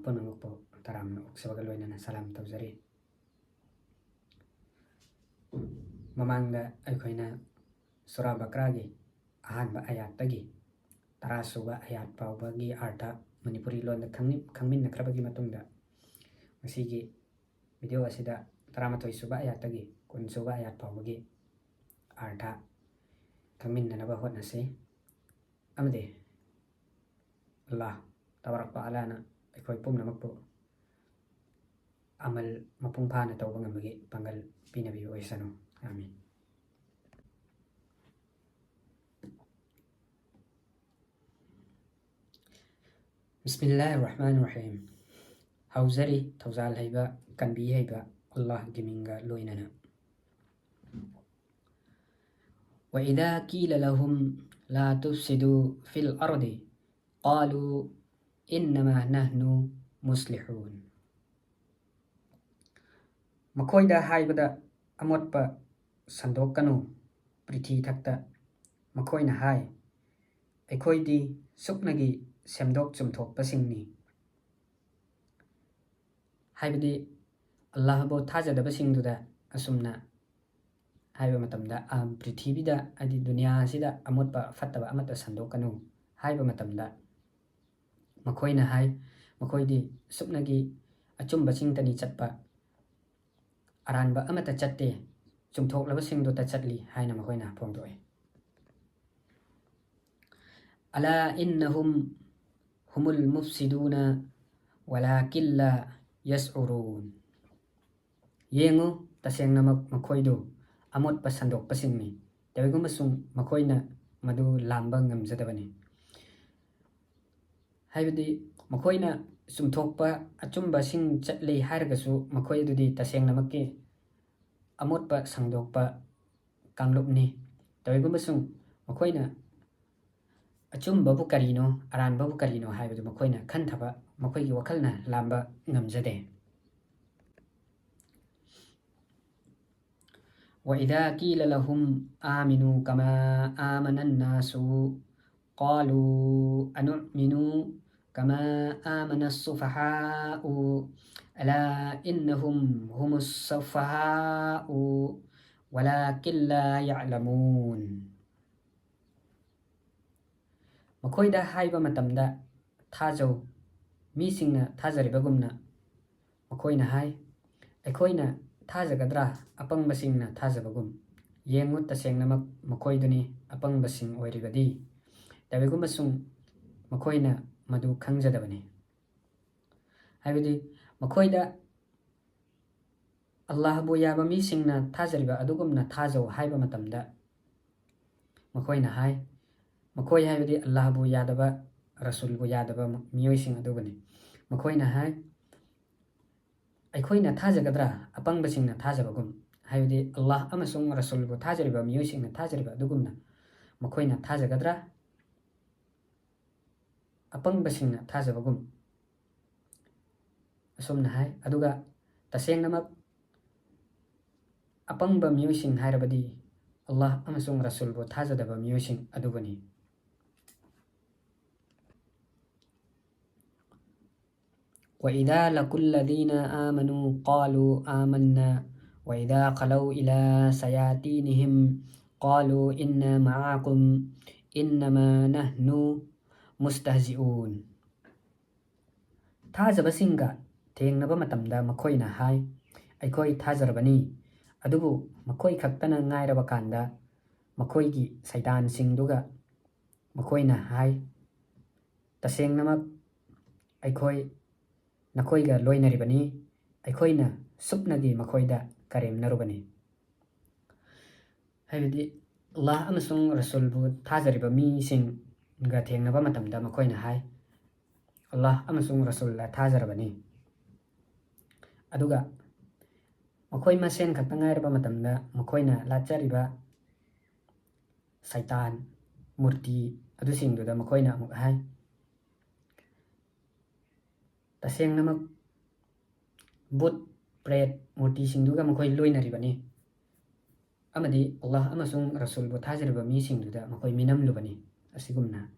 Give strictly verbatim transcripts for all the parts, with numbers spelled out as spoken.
ꯄꯨꯝꯅꯃꯛꯄꯨ ꯇꯔꯥꯝꯅ ꯑꯣꯛꯆꯕꯒ ꯂꯣꯏꯅꯅ ꯁꯂꯥꯝ ꯇꯧꯖꯔꯤ꯫ ꯃꯃꯥꯡꯗ ꯑꯩꯈꯣꯏꯅ ꯁꯨꯔꯥ ꯕꯀ꯭ꯔꯥꯒꯤ ꯑꯍꯥꯟꯕ ꯑꯌꯥꯠꯇꯒꯤ ꯇꯔꯥ ꯁꯨꯕ ꯑꯌꯥꯠ ꯐꯥꯎꯕꯒꯤ ꯑꯥꯔꯊ ꯃꯅꯤꯄꯨꯔꯤ ꯂꯣꯟꯗ ꯈꯪꯃꯤ-, ꯈꯪꯃꯤꯟꯅꯈ꯭ꯔꯕꯒꯤ ꯃꯇꯨꯡꯗ, ꯉꯁꯤꯒꯤ ꯚꯤꯗꯤꯑꯣ ꯑꯁꯤꯗ ꯇꯔꯥꯃꯥꯊꯣꯏ ꯁꯨꯕ ꯑꯌꯥꯠꯇꯒꯤ ꯀꯨꯟ ꯁꯨꯕ ꯑꯌꯥꯠ ꯐꯥꯎꯕꯒꯤ ꯑꯥꯔꯊ ꯈꯪꯃꯤꯟꯅꯅꯕ ꯍꯣꯠꯅꯁꯤ꯫ ꯑꯃꯗꯤ ꯑꯜꯂꯥꯍ ꯇꯕꯥꯔꯛ ꯋꯥ ꯇꯥꯂꯥꯅ ꯑꯩꯈꯣꯏ ꯄꯨꯝꯅꯃꯛꯄꯨ ꯑꯃꯜ ꯃꯄꯨꯡ ꯐꯥꯅ ꯇꯧꯕ ꯉꯝꯕꯒꯤ ꯄꯥꯡꯒꯜ ꯄꯤꯅꯕꯤꯕ ꯑꯣꯏꯁꯅꯨ꯫ ꯑꯥꯃꯤꯟ꯫ ꯕꯤꯁꯃꯤꯜꯂꯥꯍꯤꯔ ꯔꯍꯃꯥꯅꯤꯔ ꯔꯍꯤꯝ꯫ ꯍꯧꯖꯔꯤ ꯊꯧꯖꯥꯜ ꯍꯩꯕ, ꯀꯟꯕꯤ ꯍꯩꯕ ꯑꯜꯂꯥꯍꯒꯤ ꯃꯤꯡꯒ ꯂꯣꯏꯅꯅ꯫ وإذا قيل لهم لا تفسدوا في الأرض قالوا إنما نحن مصلحون꯫ ꯃꯈꯣꯏꯗ ꯍꯥꯏꯕꯗ, "ꯑꯃꯣꯠꯄ ꯁꯟꯗꯣꯛꯀꯅꯨ ꯄ꯭ꯔꯤꯊꯤ ꯊꯛꯇ", ꯃꯈꯣꯏꯅ ꯍꯥꯏ, "ꯑꯩꯈꯣꯏꯗꯤ ꯁꯨꯞꯅꯒꯤ ꯁꯦꯝꯗꯣꯛ ꯆꯨꯝꯊꯣꯛꯄꯁꯤꯡꯅꯤ"꯫ ꯍꯥꯏꯕꯗꯤ, ꯑꯜꯂꯥꯍꯕꯨ ꯊꯥꯖꯗꯕꯁꯤꯡꯗꯨꯗ ꯑꯁꯨꯝꯅ ꯍꯥꯏꯕ ꯃꯇꯝꯗ, ꯑ, ꯄ꯭ꯔꯤꯊꯤꯕꯤꯗ, ꯍꯥꯏꯗꯤ ꯗꯨꯅꯤꯌꯥ ꯑꯁꯤꯗ ꯑꯃꯣꯠꯄ ꯐꯠꯇꯕ ꯑꯃꯠꯇ ꯁꯟꯗꯣꯛꯀꯅꯨ ꯍꯥꯏꯕ ꯃꯇꯝꯗ, ꯃꯈꯣꯏꯅ ꯍꯥꯏ, "ꯃꯈꯣꯏꯗꯤ ꯁꯨꯞꯅꯒꯤ ꯑꯆꯨꯝꯕꯁꯤꯡꯇꯅꯤ ꯆꯠꯄ, ꯑꯔꯥꯟꯕ ꯑꯃꯠꯇ ꯆꯠꯇꯦ, ꯆꯨꯝꯊꯣꯛꯂꯕꯁꯤꯡꯗꯨꯇ ꯆꯠꯂꯤ" ꯍꯥꯏꯅ ꯃꯈꯣꯏꯅ ꯐꯣꯡꯗꯣꯛꯏ꯫ "ألا إنهم هم المفسدون ولكن لا يشعرون"꯫ ꯌꯦꯡꯉꯨ, ꯇꯁꯦꯡꯅꯃꯛ ꯃꯈꯣꯏꯗꯨ ꯑꯃꯣꯠꯄ ꯁꯟꯗꯣꯛꯄꯁꯤꯡꯅꯤ, ꯇꯧꯏꯒꯨꯝꯕꯁꯨꯡ ꯃꯈꯣꯏꯅ ꯃꯗꯨ ꯂꯥꯝꯕ ꯉꯝꯖꯗꯕꯅꯤ꯫ ꯍꯥꯏꯕꯗꯤ, ꯃꯈꯣꯏꯅ ꯆꯨꯝꯊꯣꯛꯄ, ꯑꯆꯨꯝꯕꯁꯤꯡ ꯆꯠꯂꯤ ꯍꯥꯏꯔꯒꯁꯨ, ꯃꯈꯣꯏ ꯑꯗꯨꯗꯤ ꯇꯁꯦꯡꯅꯃꯛꯀꯤ ꯑꯃꯣꯠꯄ ꯁꯟꯗꯣꯛꯄ ꯀꯥꯡꯂꯨꯞꯅꯤ꯫ ꯇꯧꯏꯒꯨꯝꯕꯁꯨꯡ ꯃꯈꯣꯏꯅ ꯑꯆꯨꯝꯕꯕꯨ ꯀꯔꯤꯅꯣ, ꯑꯔꯥꯟꯕꯕꯨ ꯀꯔꯤꯅꯣ ꯍꯥꯏꯕꯗꯨ ꯃꯈꯣꯏꯅ ꯈꯟꯊꯕ, ꯃꯈꯣꯏꯒꯤ ꯋꯥꯈꯜꯅ ꯂꯥꯝꯕ ꯉꯝꯖꯗꯦ꯫ "وإذا قيل لهم آمنوا كما آمن الناس قالوا أنؤمن كما آمن السفهاء ألا إنهم هم السفهاء ولكن لا يعلمون. ꯃꯈꯣꯏꯗ ꯍꯥꯏꯕ ꯃꯇꯝꯗ ꯊꯥꯖꯧ, ꯃꯤꯁꯤꯡꯅ ꯊꯥꯖꯔꯤꯕꯒꯨꯝꯅ꯫ ꯃꯈꯣꯏꯅ ꯍꯥꯏ, "ꯑꯩꯈꯣꯏꯅ ꯊꯥꯖꯒꯗ꯭ꯔꯥ ꯑꯄꯪꯕꯁꯤꯡꯅ ꯊꯥꯖꯕꯒꯨꯝ? ꯌꯦꯡꯉꯨ, ꯇꯁꯦꯡꯅꯃꯛ ꯃꯈꯣꯏꯗꯨꯅꯤ ꯑꯄꯪꯕꯁꯤꯡ ꯑꯣꯏꯔꯤꯕꯗꯤ꯫ ꯇꯧꯏꯒꯨꯝꯕꯁꯨꯡ ꯃꯈꯣꯏꯅ ꯃꯗꯨ ꯈꯪꯖꯗꯕꯅꯤ"꯫ ꯍꯥꯏꯕꯗꯤ, ꯃꯈꯣꯏꯗ ꯑꯜꯂꯥꯍꯕꯨ ꯌꯥꯕ ꯃꯤꯁꯤꯡꯅ ꯊꯥꯖꯔꯤꯕ ꯑꯗꯨꯒꯨꯝꯅ ꯊꯥꯖꯧ ꯍꯥꯏꯕ ꯃꯇꯝꯗ, ꯃꯈꯣꯏꯅ ꯍꯥꯏ, ꯃꯈꯣꯏ ꯍꯥꯏꯕꯗꯤ ꯑꯜꯂꯥꯍꯕꯨ ꯌꯥꯗꯕ, ꯔꯁꯨꯜꯕꯨ ꯌꯥꯗꯕ ꯃꯤꯑꯣꯏꯁꯤꯡ ꯑꯗꯨꯕꯨꯅꯤ꯫ ꯃꯈꯣꯏꯅ ꯍꯥꯏ, "ꯑꯩꯈꯣꯏꯅ ꯊꯥꯖꯒꯗ꯭ꯔꯥ ꯑꯄꯪꯕꯁꯤꯡꯅ ꯊꯥꯖꯕꯒꯨꯝ?" ꯍꯥꯏꯕꯗꯤ, ꯑꯜꯂꯥꯍ ꯑꯃꯁꯨꯡ ꯔꯁꯨꯜꯕꯨ ꯊꯥꯖꯔꯤꯕ ꯃꯤꯑꯣꯏꯁꯤꯡꯅ ꯊꯥꯖꯔꯤꯕ ꯑꯗꯨꯒꯨꯝꯅ ꯃꯈꯣꯏꯅ ꯊꯥꯖꯒꯗ꯭ꯔꯥ ꯑꯄꯪꯕꯁꯤꯡꯅ ꯊꯥꯖꯕꯒꯨꯝ? ꯑꯁꯨꯝꯅ ꯍꯥꯏ꯫ ꯑꯗꯨꯒ ꯇꯁꯦꯡꯅꯃꯛ ꯑꯄꯪꯕ ꯃꯤꯑꯣꯏꯁꯤꯡ ꯍꯥꯏꯔꯕꯗꯤ ꯑꯜꯂꯥꯍ ꯑꯃꯁꯨꯡ ꯔꯁꯨꯜꯕꯨ ꯊꯥꯖꯗꯕ ꯃꯤꯑꯣꯏꯁꯤꯡ ꯑꯗꯨꯕꯨꯅꯤ꯫ وإذا لقوا الذين آمنوا قالوا آمنا وإذا خلوا إلى شياطينهم قالوا إنا معكم إنما نحن مستهزئون. ꯊꯥꯖꯕꯁꯤꯡꯒ ꯊꯦꯡꯅꯕ ꯃꯇꯝꯗ ꯃꯈꯣꯏꯅ ꯍꯥꯏ, "ꯑꯩꯈꯣꯏ ꯊꯥꯖꯔꯕꯅꯤ"꯫ ꯑꯗꯨꯕꯨ ꯃꯈꯣꯏ ꯈꯛꯇꯅ ꯉꯥꯏꯔꯕ ꯀꯥꯟꯗ ꯃꯈꯣꯏꯒꯤ ꯁꯩꯇꯥꯟꯁꯤꯡꯗꯨꯒ ꯃꯈꯣꯏꯅ ꯍꯥꯏ, "ꯇꯁꯦꯡꯅꯃꯛ ꯑꯩꯈꯣꯏ ꯅꯈꯣꯏꯒ ꯂꯣꯏꯅꯔꯤꯕꯅꯤ, ꯑꯩꯈꯣꯏꯅ ꯁꯨꯞꯅꯒꯤ ꯃꯈꯣꯏꯗ ꯀꯔꯦꯝꯅꯔꯨꯕꯅꯤ"꯫ ꯍꯥꯏꯕꯗꯤ, ꯑꯜꯂꯥꯍ ꯑꯃꯁꯨꯡ ꯔꯁꯨꯜꯕꯨ ꯊꯥꯖꯔꯤꯕ ꯃꯤꯁꯤꯡꯒ ꯊꯦꯡꯅꯕ ꯃꯇꯝꯗ ꯃꯈꯣꯏꯅ ꯍꯥꯏ, "ꯑꯜꯂꯥꯍ ꯑꯃꯁꯨꯡ ꯔꯁꯨꯜꯗ ꯊꯥꯖꯔꯕꯅꯤ"꯫ ꯑꯗꯨꯒ ꯃꯈꯣꯏ ꯃꯁꯦꯟ ꯈꯛꯇ ꯉꯥꯏꯔꯕ ꯃꯇꯝꯗ ꯃꯈꯣꯏꯅ ꯂꯥꯠꯆꯔꯤꯕ ꯁꯩꯇꯥꯟ ꯃꯨꯔꯇꯤ ꯑꯗꯨꯁꯤꯡꯗꯨꯗ ꯃꯈꯣꯏꯅ ꯑꯃꯨꯛ ꯍꯥꯏ, "ꯇꯁꯦꯡꯅꯃꯛ ꯕꯨꯠ ꯄ꯭ꯔꯦꯠ ꯃꯨꯔꯇꯤꯁꯤꯡꯗꯨꯒ ꯃꯈꯣꯏ ꯂꯣꯏꯅꯔꯤꯕꯅꯤ, ꯑꯃꯗꯤ ꯑꯜꯂꯥꯍ ꯑꯃꯁꯨꯡ ꯔꯁꯨꯜꯕꯨ ꯊꯥꯖꯔꯤꯕ ꯃꯤꯁꯤꯡꯗꯨꯗ ꯃꯈꯣꯏ ꯃꯤꯅꯝꯂꯨꯕꯅꯤ"꯫ ꯑꯁꯤꯒꯨꯝꯅ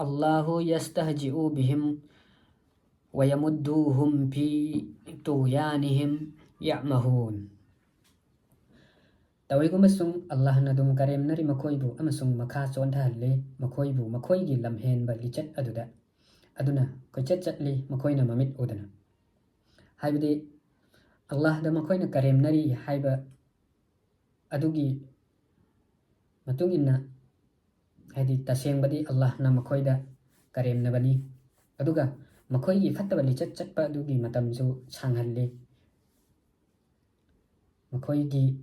الله يستهزئ بهم ويمدهم في طغيانهم يعمهون. ꯇꯧꯏꯒꯨꯝꯕꯁꯨꯡ ꯑꯜꯂꯥꯍꯅ ꯑꯗꯨꯝ ꯀꯔꯦꯝꯅꯔꯤ ꯃꯈꯣꯏꯕꯨ ꯑꯃꯁꯨꯡ ꯃꯈꯥ ꯆꯣꯟꯊꯍꯜꯂꯤ ꯃꯈꯣꯏꯕꯨ ꯃꯈꯣꯏꯒꯤ ꯂꯝꯍꯦꯟꯕ ꯂꯤꯆꯠ ꯑꯗꯨꯗ꯫ ꯑꯗꯨꯅ ꯀꯣꯏꯆꯠ ꯆꯠꯂꯤ ꯃꯈꯣꯏꯅ ꯃꯃꯤꯠ ꯎꯗꯅ꯫ ꯍꯥꯏꯕꯗꯤ ꯑꯜꯂꯥꯍꯗ ꯃꯈꯣꯏꯅ ꯀꯔꯦꯝꯅꯔꯤ ꯍꯥꯏꯕ ꯑꯗꯨꯒꯤ ꯃꯇꯨꯡ ꯏꯟꯅ, ꯍꯥꯏꯗꯤ ꯇꯁꯦꯡꯕꯗꯤ ꯑꯜꯂꯥꯍꯅ ꯃꯈꯣꯏꯗ ꯀꯔꯦꯝꯅꯕꯅꯤ꯫ ꯑꯗꯨꯒ ꯃꯈꯣꯏꯒꯤ ꯐꯠꯇꯕ ꯂꯤꯆꯠ ꯆꯠꯄ ꯑꯗꯨꯒꯤ ꯃꯇꯝꯁꯨ ꯁꯥꯡꯍꯜꯂꯤ꯫ ꯃꯈꯣꯏꯒꯤ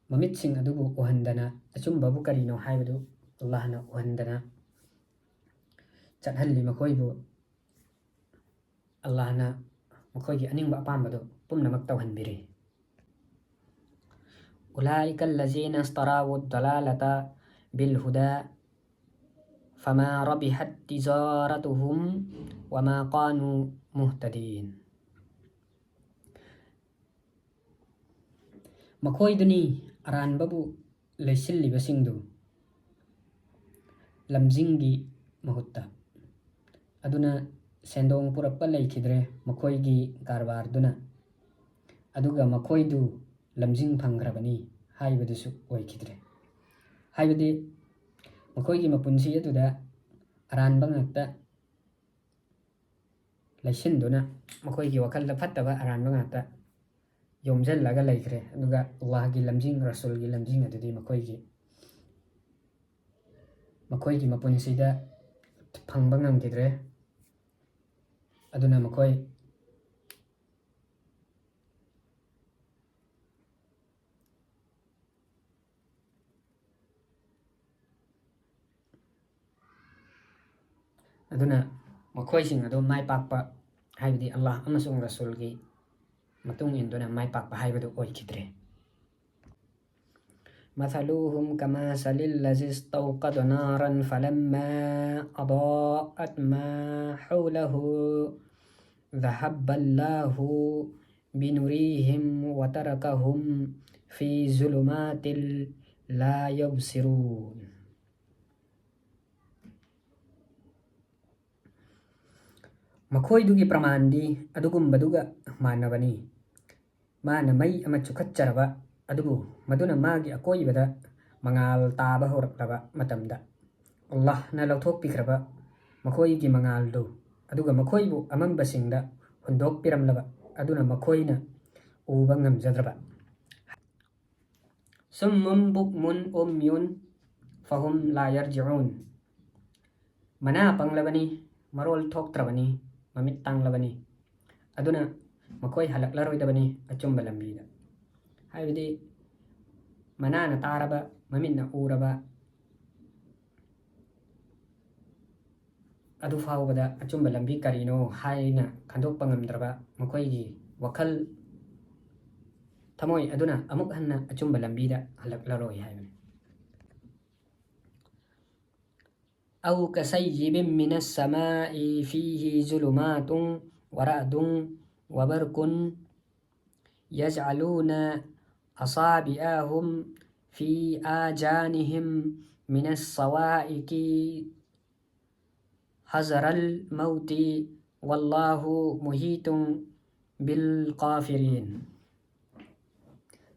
ꯃꯃꯤꯠꯁꯤꯡ ꯑꯗꯨꯕꯨ ꯎꯍꯟꯗꯅ ꯑꯆꯨꯝꯕꯕꯨ ꯀꯔꯤꯅꯣ ꯍꯥꯏꯕꯗꯨ ꯑꯜꯂꯥꯍꯅ ꯎꯍꯟꯗꯅ ꯆꯠꯍꯜꯂꯤ ꯃꯈꯣꯏꯕꯨ꯫ ꯑꯜꯂꯥꯍꯅ ꯃꯈꯣꯏꯒꯤ ꯑꯅꯤꯡꯕ ꯑꯄꯥꯝꯕꯗꯨ ꯄꯨꯝꯅꯃꯛ ꯇꯧꯍꯟꯕꯤꯔꯤ꯫ أولئك الذين اشتروا الضلالة بالهدى فما ربحت تجارتهم وما كانوا مهتدين. ꯃꯈꯣꯏꯗꯨꯅꯤ ꯑꯔꯥꯟꯕꯕꯨ ꯂꯩꯁꯤꯜꯂꯤꯕꯁꯤꯡꯗꯨ ꯂꯝꯖꯤꯡꯒꯤ ꯃꯍꯨꯠꯇ꯫ ꯑꯗꯨꯅ ꯁꯦꯟꯗꯣꯡ ꯄꯨꯔꯛꯄ ꯂꯩꯈꯤꯗ꯭ꯔꯦ ꯃꯈꯣꯏꯒꯤ ꯀꯔꯕꯥꯔꯗꯨꯅ꯫ ꯑꯗꯨꯒ ꯃꯈꯣꯏꯗꯨ ꯂꯝꯖꯤꯡ ꯐꯪꯈ꯭ꯔꯕꯅꯤ ꯍꯥꯏꯕꯗꯨꯁꯨ ꯑꯣꯏꯈꯤꯗ꯭ꯔꯦ꯫ ꯍꯥꯏꯕꯗꯤ ꯃꯈꯣꯏꯒꯤ ꯃꯄꯨꯟꯁꯤ ꯑꯗꯨꯗ ꯑꯔꯥꯟꯕ ꯉꯥꯛꯇ ꯂꯩꯁꯤꯟꯗꯨꯅ ꯃꯈꯣꯏꯒꯤ ꯋꯥꯈꯜꯗ ꯐꯠꯇꯕ ꯑꯔꯥꯟꯕ ꯉꯥꯛꯇ ꯌꯣꯝꯁꯤꯜꯂꯒ ꯂꯩꯈ꯭ꯔꯦ꯫ ꯑꯗꯨꯒ ꯑꯜꯂꯥꯍꯒꯤ ꯂꯝꯖꯤꯡ, ꯔꯁꯨꯜꯒꯤ ꯂꯝꯖꯤꯡ ꯑꯗꯨꯗꯤ ꯃꯈꯣꯏꯒꯤ, ꯃꯈꯣꯏꯒꯤ ꯃꯄꯨꯟꯁꯤꯗ ꯐꯪꯕ ꯉꯝꯈꯤꯗ꯭ꯔꯦ꯫ ꯑꯗꯨꯅ ꯃꯈꯣꯏ ꯑꯗꯨꯅ ꯃꯈꯣꯏꯁꯤꯡ ꯑꯗꯨ ꯃꯥꯏ ꯄꯥꯛꯄ, ꯍꯥꯏꯕꯗꯤ ꯑꯜꯂꯥꯍ ꯑꯃꯁꯨꯡ ꯔꯁꯨꯜꯒꯤ ꯃꯇꯨꯡ ꯏꯟꯗꯨꯅ ꯃꯥꯏ ꯄꯥꯛꯄ ꯍꯥꯏꯕꯗꯨ ꯑꯣꯏꯈꯤꯗ꯭ꯔꯦ꯫ مثلهم كمثل الذي استوقد نارا فلما أضاءت ما حوله ذهب الله بنورهم وتركهم في ظلمات لا يبصرون. ꯃꯈꯣꯏꯗꯨꯒꯤ ꯄ꯭ꯔꯃꯥꯟꯗꯤ ꯑꯗꯨꯒꯨꯝꯕꯗꯨꯒ ꯃꯥꯟꯅꯕꯅꯤ꯫ ꯃꯥꯅ ꯃꯩ ꯑꯃ ꯆꯨꯈꯠꯆꯔꯕ ꯑꯗꯨꯕꯨ ꯃꯗꯨꯅ ꯃꯥꯒꯤ ꯑꯀꯣꯏꯕꯗ ꯃꯉꯥꯜ ꯇꯥꯕ ꯍꯧꯔꯛꯂꯕ ꯃꯇꯝꯗ, ꯑꯜꯂꯥꯍꯅ ꯂꯧꯊꯣꯛꯄꯤꯈ꯭ꯔꯕ ꯃꯈꯣꯏꯒꯤ ꯃꯉꯥꯜꯗꯨ, ꯑꯗꯨꯒ ꯃꯈꯣꯏꯕꯨ ꯑꯃꯝꯕꯁꯤꯡꯗ ꯍꯨꯟꯗꯣꯛꯄꯤꯔꯝꯂꯕ ꯑꯗꯨꯅ ꯃꯈꯣꯏꯅ ꯎꯕ ꯉꯝꯖꯗ꯭ꯔꯕ꯫ ꯁꯨꯝꯃꯨꯟ ꯕꯨꯛꯃꯨꯟ ꯎꯝꯌꯨꯟ ꯐꯍꯨꯝ ꯂꯥ ꯌꯔꯖꯤꯎꯟ꯫ ꯃꯅꯥ ꯄꯪꯂꯕꯅꯤ, ꯃꯔꯣꯜ ꯊꯣꯛꯇ꯭ꯔꯕꯅꯤ, ꯃꯃꯤꯠ ꯇꯥꯡꯂꯕꯅꯤ꯫ ꯑꯗꯨꯅ ꯃꯈꯣꯏ ꯍꯜꯂꯛꯂꯔꯣꯏꯗꯕꯅꯤ ꯑꯆꯨꯝꯕ ꯂꯝꯕꯤꯗ꯫ ꯍꯥꯏꯕꯗꯤ ꯃꯅꯥꯅ ꯇꯥꯔꯕ, ꯃꯃꯤꯠꯅ ꯎꯔꯕ, ꯑꯗꯨ ꯐꯥꯎꯕꯗ ꯑꯆꯨꯝꯕ ꯂꯝꯕꯤ ꯀꯔꯤꯅꯣ ꯍꯥꯏꯅ ꯈꯟꯗꯣꯛꯄ ꯉꯝꯗ꯭ꯔꯕ ꯃꯈꯣꯏꯒꯤ ꯋꯥꯈꯜ, ꯊꯃꯣꯏ ꯑꯗꯨꯅ ꯑꯃꯨꯛ ꯍꯟꯅ ꯑꯆꯨꯝꯕ ꯂꯝꯕꯤꯗ ꯍꯜꯂꯛꯂꯔꯣꯏ ꯍꯥꯏꯕꯅꯤ꯫ أو كصيب من السماء فيه ظلمات ورعد وبرق يجعلون أصابعهم في آذانهم من الصواعق حذر الموت والله محيط بالكافرين.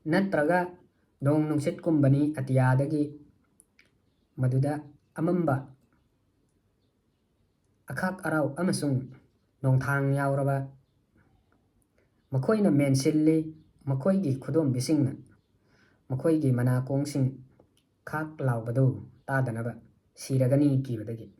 ꯅꯠꯇ꯭ꯔꯒ ꯅꯣꯡ ꯅꯨꯡꯁꯤꯠꯀꯨꯝꯕꯅꯤ ꯑꯇꯤꯌꯥꯗꯒꯤ, ꯃꯗꯨꯗ ꯑꯃꯝꯕ, ꯑꯈꯥꯛ ꯑꯔꯥꯎ ꯑꯃꯁꯨꯡ ꯅꯣꯡꯊꯥꯡ ꯌꯥꯎꯔꯕ꯫ ꯃꯈꯣꯏꯅ ꯃꯦꯟꯁꯤꯜꯂꯤ, ꯃꯈꯣꯏꯒꯤ ꯈꯨꯗꯣꯝꯕꯤꯁꯤꯡꯅ ꯃꯈꯣꯏꯒꯤ ꯃꯅꯥꯀꯣꯡꯁꯤꯡ ꯈꯥꯛ ꯂꯥꯎꯕꯗꯨ ꯇꯥꯗꯅꯕ ꯁꯤꯔꯒꯅꯤ ꯀꯤꯕꯗꯒꯤ꯫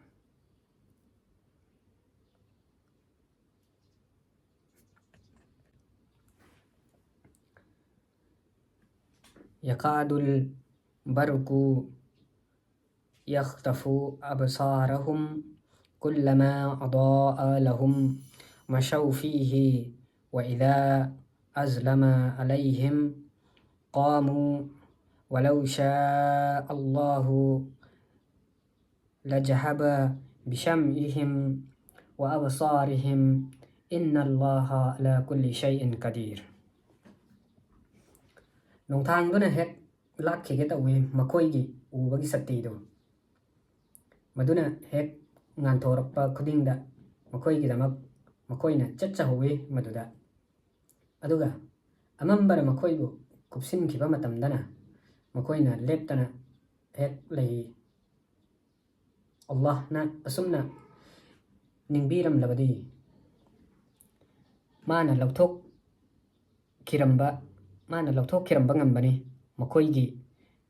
يكاد البرق يخطف أبصارهم كلما أضاء لهم مشوا فيه وإذا أظلم عليهم قاموا ولو شاء الله لذهب بسمعهم وأبصارهم إن الله على كل شيء قدير. ꯅꯣꯡꯊꯥꯡꯗꯨꯅ ꯍꯦꯛ ꯂꯥꯛꯈꯤꯒꯦ ꯇꯧꯏ ꯃꯈꯣꯏꯒꯤ ꯎꯕꯒꯤ ꯁꯛꯇꯤꯗꯨ꯫ ꯃꯗꯨꯅ ꯍꯦꯛ ꯉꯥꯟꯊꯣꯔꯛꯄ ꯈꯨꯗꯤꯡꯗ ꯃꯈꯣꯏꯒꯤꯗꯃꯛ ꯃꯈꯣꯏꯅ ꯆꯠꯆꯍꯧꯋꯤ ꯃꯗꯨꯗ꯫ ꯑꯗꯨꯒ ꯑꯃꯝꯕꯅ ꯃꯈꯣꯏꯕꯨ ꯀꯨꯞꯁꯤꯟꯈꯤꯕ ꯃꯇꯝꯗꯅ ꯃꯈꯣꯏꯅ ꯂꯦꯞꯇꯅ ꯍꯦꯛ ꯂꯩ꯫ ꯑꯜꯂꯥꯍꯅ ꯑꯁꯨꯝꯅ ꯅꯤꯡꯕꯤꯔꯝꯂꯕꯗꯤ ꯃꯥꯅ ꯂꯧꯊꯣꯛꯈꯤꯔꯝꯕ, ꯃꯥꯅ ꯂꯧꯊꯣꯛꯈꯤꯔꯝꯕ ꯉꯝꯕꯅꯤ ꯃꯈꯣꯏꯒꯤ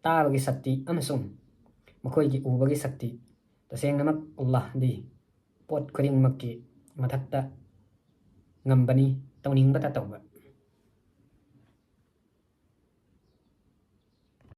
ꯇꯥꯕꯒꯤ ꯁꯛꯇꯤ ꯑꯃꯁꯨꯡ ꯃꯈꯣꯏꯒꯤ ꯎꯕꯒꯤ ꯁꯛꯇꯤ꯫ ꯇꯁꯦꯡꯅꯃꯛ ꯑꯜꯂꯥꯍꯗꯤ ꯄꯣꯠ ꯈꯨꯗꯤꯡꯃꯛꯀꯤ ꯃꯊꯛꯇ ꯉꯝꯕꯅꯤ, ꯇꯧꯅꯤꯡꯕꯇ ꯇꯧꯕ꯫